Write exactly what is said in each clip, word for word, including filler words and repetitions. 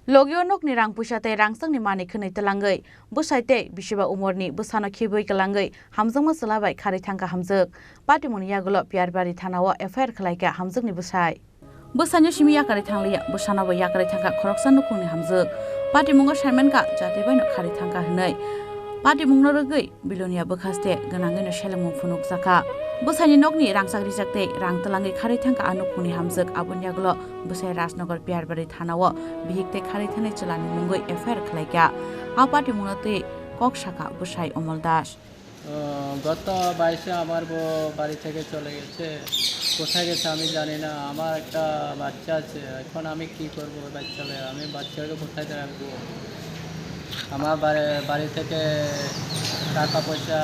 Logio nokni rang puisa tei rangchakni manwi khwnwi twlangwi bwsai tei bisiba umorni bwsano khibwi kwlangwi hamjakma chwla bai kharwi thangkha hamjwk. Patimungni yagulo Piyarbari thanao F I R khwlaikha hamjwkni bwsai. Bwsaino simi yakarwi thangliya, bwsano bo yakarwi thangkha khoroksa nukhungni hamjwk. Patimungo saimankha jati baino kharwi thangkha hwnwi. Patimungno rwgwi Bilonia bwkhaste gwnangwino selengmung phunukjakha. Bwsaini nokni rangchak rijak tei rang twlangwi kharwi thangkha a nukhungni hamjwk, aboni yagulo bwsai Rajnagar Piyarbari thanao bihik tei kharwi thanai chwlani mungwi F I R khwlaikha. A patimungno twi kok sakha bwsai Omol Das. ও, গত বাইশে আমার বউ বাড়ি থেকে চলে গেছে। কোথায় গেছে আমি জানি না। আমার একটা বাচ্চা আছে, এখন আমি কি করব ওই বাচ্চা লয়ে? আমি বাচ্চাকে কোথায় রাখবো? আমার বাড়ি, বাড়ি থেকে টাকা পয়সা,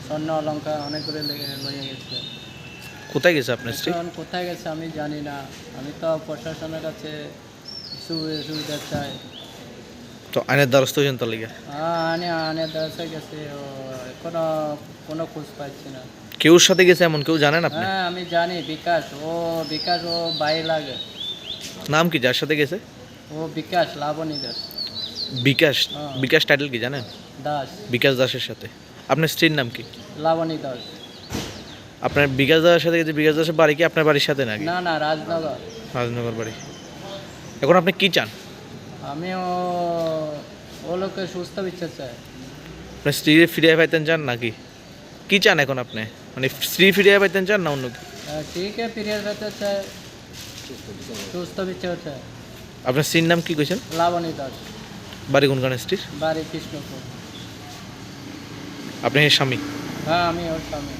স্বর্ণ অলংকার অনেকগুলো লইয়া গেছে। কোথায় গেছে আপনার স্ত্রী? এখন কোথায় গেছে আমি জানি না। আমি তো প্রশাসনের কাছে সুবি-, সুবিধা চাই। তো আইনের দ্বারস্থ হয়েছেন তার লিগে? হ্যাঁ, আইনে, আইনের দ্বারস্থ গেছে, ও এখনো কোনো খোঁজ পাচ্ছি না। কেউর সাথে গেছে এমন কেউ জানেন আপনি? হ্যাঁ, আমি জানি, বিকাশ, ও বিকাশ, ও ভাই লাগে। নাম কি যার সাথে গেছে? ও বিকাশ, লাবণী দাস। বিকাশ? হ্যাঁ। বিকাশ টাইটেল কি জানেন? দাস। বিকাশ দাসের সাথে। আপনার স্ত্রীর নাম কি? লাবণী দাস। আপনার বিকাশ দাসের সাথে গেছে, বিকাশ দাসের বাড়ি কি আপনার বাড়ির সাথে নাকি? না, না, রাজনগর। রাজনগর বাড়ি। এখন আপনি কি চান? আমি ও, ও লোককে সুস্থ বিচার চাই। আপনার স্ত্রীরে ফিরিয়ে পাইতেন চান নাকি? কি চান এখন আপনি? মানে স্ত্রী ফিরিয়ে পাইতেন চান না অন্য কি? হ্যাঁ, ঠিক আছে, ফিরিয়ে পেতে চাই। সুস্থ বিচার চাই। আপনার স্ত্রীর নাম কি কইছেন? লাবণী দাস। বাড়ি কোনখানে স্ত্রীর? বাড়ি কৃষ্ণপুর। আপনি এর স্বামী? হ্যাঁ, আমি ওর স্বামী।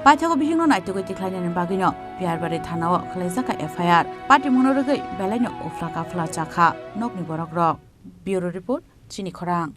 Paithago bihikno naitugwi tikhlainani bagwino Piyarbari thanao khwlaijakha F I R. Patimungno rwgwi belaino uphla kaphla chakha nokni borokrok. Bureau Report, Chini Khorang.